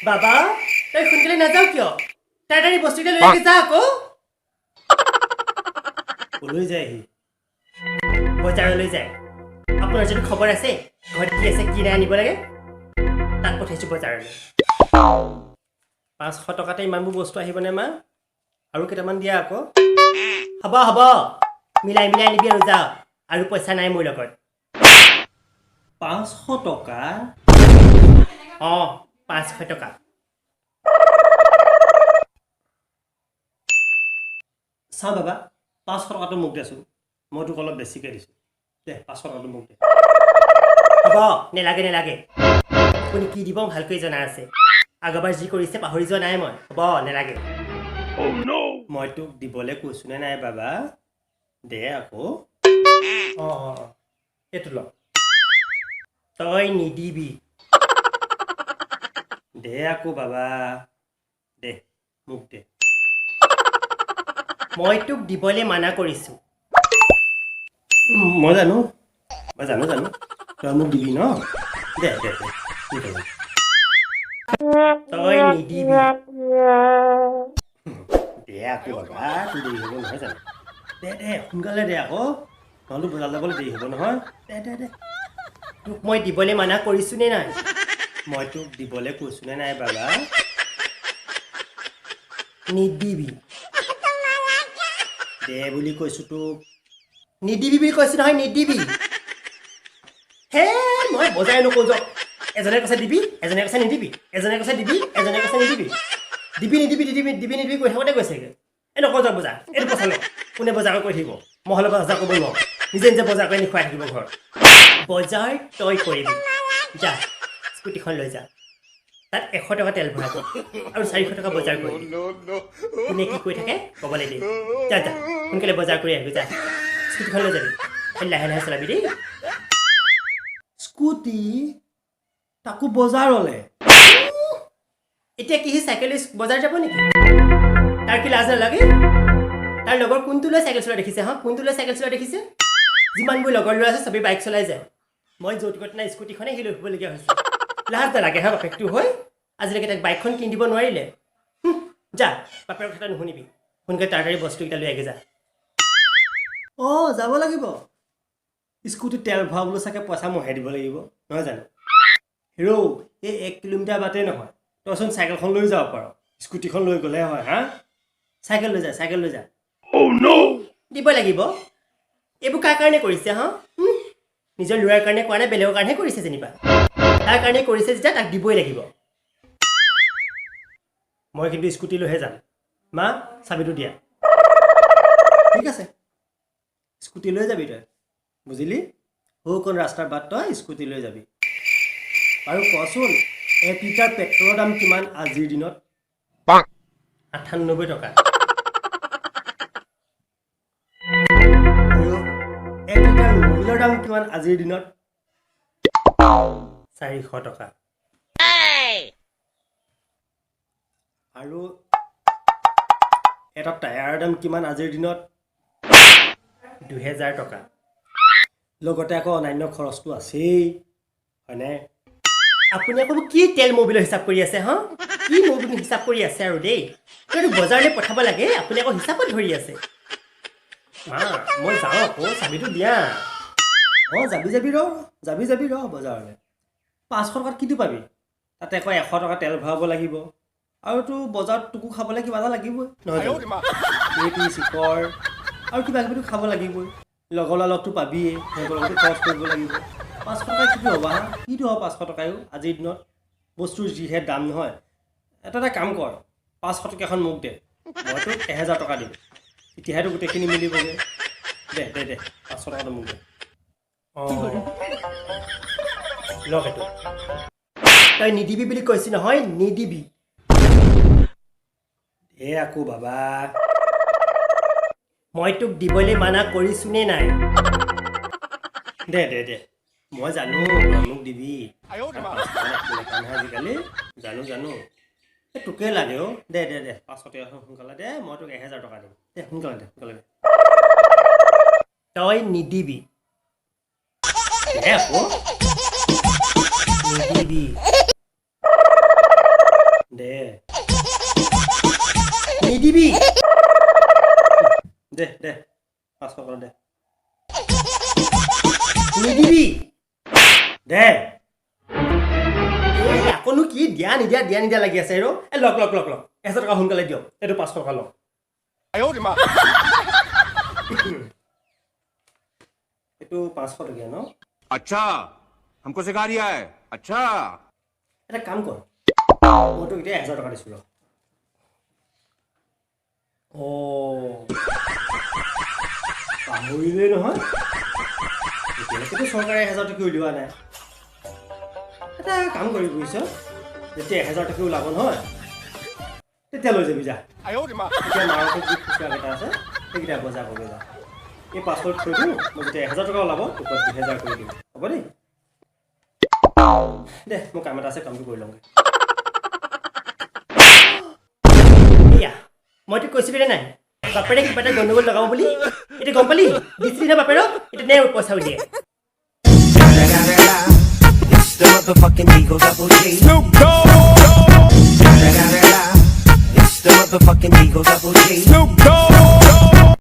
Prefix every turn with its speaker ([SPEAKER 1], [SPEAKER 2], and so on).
[SPEAKER 1] বাবা, তই সোনকালে নাযাও কিয়? তাড়াতাড়ি বস্তুকেইটা লৈ আগে যা আকৌ।
[SPEAKER 2] কলৈ যায় সি?
[SPEAKER 1] বজাৰলৈ যায়। আপোনাৰ যদি খবৰ আছে, ঘৰত কি আছে কি নাই আনিব লাগে, তাক পঠাইছোঁ বজাৰলৈ।
[SPEAKER 2] 500 টকাতে ইমানবোৰ বস্তু আহিবনে মা? আৰু কেইটামান দিয়া আকৌ।
[SPEAKER 1] হ'ব হ'ব, মিলাই মিলাই আনিবি আৰু যা। আৰু পইচা নাই মোৰ লগত।
[SPEAKER 2] 500 টকা?
[SPEAKER 1] অঁ, 500 টকা।
[SPEAKER 2] চা বাবা, 500 টকাটো মোক দেচোন। মই তোক অলপ বেছিকৈ দিছোঁ। দে, 500 টকাটো মোক দে।
[SPEAKER 1] হ'ব, নেলাগে নেলাগে। আপুনি কি দিব ভালকৈ জনা আছে। আগৰবাৰ যি কৰিছে পাহৰি যোৱা নাই মই। হ'ব, নেলাগে।
[SPEAKER 2] মই তোক দিবলৈ কৈছোনে নাই বাবা? দে আকৌ। অঁ অঁ অঁ এইটো ল।
[SPEAKER 1] তই নিদিবি।
[SPEAKER 2] দে আকৌ বাবা, দে, মোক দে।
[SPEAKER 1] মই তোক দিবলৈ মানা কৰিছোঁ।
[SPEAKER 2] মই জানো, মই জানো জানো, তই মোক দিবি ন? দে দে দে, ঠিক আছে।
[SPEAKER 1] তই নিদিবি।
[SPEAKER 2] দে আকৌ বাবা, তোৰ দেৰি হ'ব নহয় জানো? দে দে, সোনকালে দে আকৌ, নহ'লে বজাৰ যাবলৈ দেৰি হ'ব নহয়। দে দে দে।
[SPEAKER 1] তোক মই দিবলৈ মানা কৰিছোনে নাই?
[SPEAKER 2] মই তোক দিবলৈ কৈছোনে নাই বাবা?
[SPEAKER 1] নিদিবি।
[SPEAKER 2] দে বুলি কৈছোঁ তোক।
[SPEAKER 1] নিদিবি বুলি কৈছো নহয়, নিদিবি। হে, মই বজাই নকওঁ, যাওক। এজনে কৈছে দিবি, এজনে কৈছে নিদিবি, এজনে কৈছে দিবি, এজনে কৈছে নিদিবি, দিবি নিদিবি, দিবি দিবি নিদিবি কৈ থাকোঁতে গৈছেগৈ। এই নকওঁ, যাওক বজাৰ। এইটো পইচা লওক। কোনে বজাৰ কৰি থাকিব? মই হ'লে বজাৰ কৰিব নোৱাৰোঁ। নিজে নিজে বজাৰ কৰি খুৱাই থাকিব ঘৰত। বজাৰ তই কৰিবি। যা, স্কুটিখন লৈ যা। তাত 100 টকা তেল ভৰাব আৰু 400 টকা বজাৰ কৰিবি। কোনে কি কৈ থাকে ক'বলৈ দে। যা যা, সোনকালে বজাৰ কৰি আহিবি। যা, স্কুটিখন লৈ যাবি। খালি লাহে লাহে চলাবি দেই।
[SPEAKER 2] স্কুটি, তাকো বজাৰলৈ?
[SPEAKER 1] এতিয়া কি সি চাইকেল লৈ বজাৰ যাব নেকি? তাৰ কি লাজ নালাগে? তাৰ লগৰ কোনটো ল'ৰাই চাইকেল চলোৱা দেখিছে? হা, কোনটো ল'ৰাই চাইকেল চলোৱা দেখিছে? যিমানবোৰ লগৰ ল'ৰা আছে, চবেই বাইক চলাই যায়। মই যৌতুকত নাই স্কুটিখনে সি লৈ ফুৰিবলগীয়া হৈছে। লাজ নালাগে হা, বাপেকটো হৈ আজিলৈকে তাক বাইকখন কিনি দিব নোৱাৰিলে। যা, বাপেৰৰ কথা নুশুনিবি। সোনকালে তাড়াতাড়ি বস্তুকেইটা লৈ আগে যা।
[SPEAKER 2] অঁ, যাব লাগিব। স্কুটিত তেল ভৰাবলৈ চাগে পইচা মইহে দিব লাগিব, নহয় জানো? হেৰৌ, এই 1 কিলোমিটাৰ বাটেই নহয়, তইচোন চাইকেলখন লৈ যাব পাৰ। স্কুটিখন লৈ গ'লে হয় হা?
[SPEAKER 1] চাইকেল লৈ যা, চাইকেল লৈ যা। দিব লাগিব। এইবোৰ কাৰ কাৰণে কৰিছে হা? নিজৰ ল'ৰাৰ কাৰণে কৰা নাই, বেলেগৰ কাৰণেহে কৰিছে যেনিবা। তাৰ কাৰণে কৰিছে যেতিয়া তাক দিবই লাগিব।
[SPEAKER 2] মই কিন্তু স্কুটি লৈহে যাম। মা, চাবিটো দিয়া। ঠিক আছে, স্কুটি লৈ যাবি তই, বুজিলি? সৌকণ ৰাস্তাৰ বাট তই স্কুটি লৈ যাবি। বাৰু কচোন, 1 লিটাৰ পেট্ৰলৰ দাম কিমান আজিৰ দিনত?
[SPEAKER 1] 98 টকা।
[SPEAKER 2] আৰু 1 লিটাৰ মবিলৰ দাম কিমান আজিৰ দিনত?
[SPEAKER 1] 400 টকা।
[SPEAKER 2] আৰু এটা টায়াৰৰ দাম কিমান আজিৰ দিনত?
[SPEAKER 1] 2000 টকা।
[SPEAKER 2] লগতে আকৌ অন্যান্য খৰচটো আছেই, হয়নে?
[SPEAKER 1] আপুনি আকৌ কি তেল মবিলৰ হিচাপ কৰি আছে হা? কি মবিল হিচাপ কৰি আছে আৰু দেই। তইতো বজাৰলৈ পঠাব লাগে, আপুনি আকৌ হিচাপত ধৰি আছে।
[SPEAKER 2] মা, মই যাওঁ আকৌ, চাবিটো দিয়া। অঁ, যাবি যাবি ৰ, যাবি যাবি ৰ। বজাৰলৈ 500 টকাত কিটো পাবি? তাতে আকৌ 100 টকা তেল ভৰাব লাগিব। আৰু তোৰ বজাৰত তোকো খাবলৈ কিবা এটা লাগিবই, নহয় জানো? এইটো চিকৰ আৰু কিবা কিবিতো খাব লাগিবই। লগৰ ল'ৰা লগতো পাবিয়েই, সিহঁতৰ লগতো খৰচ কৰিব লাগিব। 500 টকা কিটো হ'ব হা? কিটো হ'ব 500 টকায়ো? আজিৰ দিনত বস্তুৰ যিহে দাম নহয়। এটা এটা কাম কৰ, 500 টকীয়াখন মোক দে, মই তোক 1000 টকা দিম। তেতিয়াহেতো গোটেইখিনি মিলিবগৈ। দে দে দে, 500 টকাটো মোক দে।
[SPEAKER 1] অঁ, লওক এইটো। তই নিদিবি বুলি কৈছো নহয়, নিদিবি।
[SPEAKER 2] দে আকৌ বাবা।
[SPEAKER 1] মই তোক দিবলৈ মানা কৰিছোনে নাই?
[SPEAKER 2] দে দে দে, মই জানো তই মোক দিবি। 500 টকা নহয় আজিকালি, জানো জানো। এই তোকে লাগে অ'। দে দে দে, 500 টকা সোনকালে দে, মই তোক 1000 টকা দিম। দে সোনকালে, দে সোনকালে দে।
[SPEAKER 1] তই নিদিবি।
[SPEAKER 2] দে আকৌ।
[SPEAKER 1] নিদিবি।
[SPEAKER 2] দে।
[SPEAKER 1] নিদিবি।
[SPEAKER 2] দে দে, 500 টকা দে।
[SPEAKER 1] নিদিবি।
[SPEAKER 2] দে।
[SPEAKER 1] এই আকৌনো কি দিয়া নিদিয়া দিয়া নিদিয়া লাগি আছে? আৰু এই লক লক লক লক, 1000 টকা সোনকালে দিয়ক। এইটো 500 টকা লওক।
[SPEAKER 2] এইটো 500 টকীয়া ন?
[SPEAKER 3] अच्छा, हमको सिखा रिया है? अच्छा।
[SPEAKER 2] এটা কাম কৰ, মই তোক এতিয়া 1000 টকা দিছোঁ ৰ। অঁ, পাহৰিলেই নহয়, এতিয়ালৈকেতো চৰকাৰে 1000 টকীয়া উলিওৱা নাই। এটা কাম কৰিবি বুজিছ, যেতিয়া 1000 টকীয়া ওলাব নহয় তেতিয়া লৈ যাবি যা। এতিয়া মাৰকত যি খুচুৰাকেইটা আছে সেইকেইটা বজাৰ কৰি যা। এই 500 থৈ দিওঁ মই, যেতিয়া 1000 টকা ওলাব তোক 2000 কৰি দিম। হ'ব দেই, দে, মোৰ কাম এটা আছে, কামটো কৰি লওঁগৈ।
[SPEAKER 1] এয়া মই তোক কৈছিলো নে নাই বাপেৰে কিবা এটা গণ্ডগোল লগাব বুলি? এতিয়া গম পালি? দিছিলি নে বাপেৰক? এতিয়া নে পইচা উলিয়াই।
[SPEAKER 4] It's the motherfucking Eagle Double G. It's the motherfucking Eagle Double G.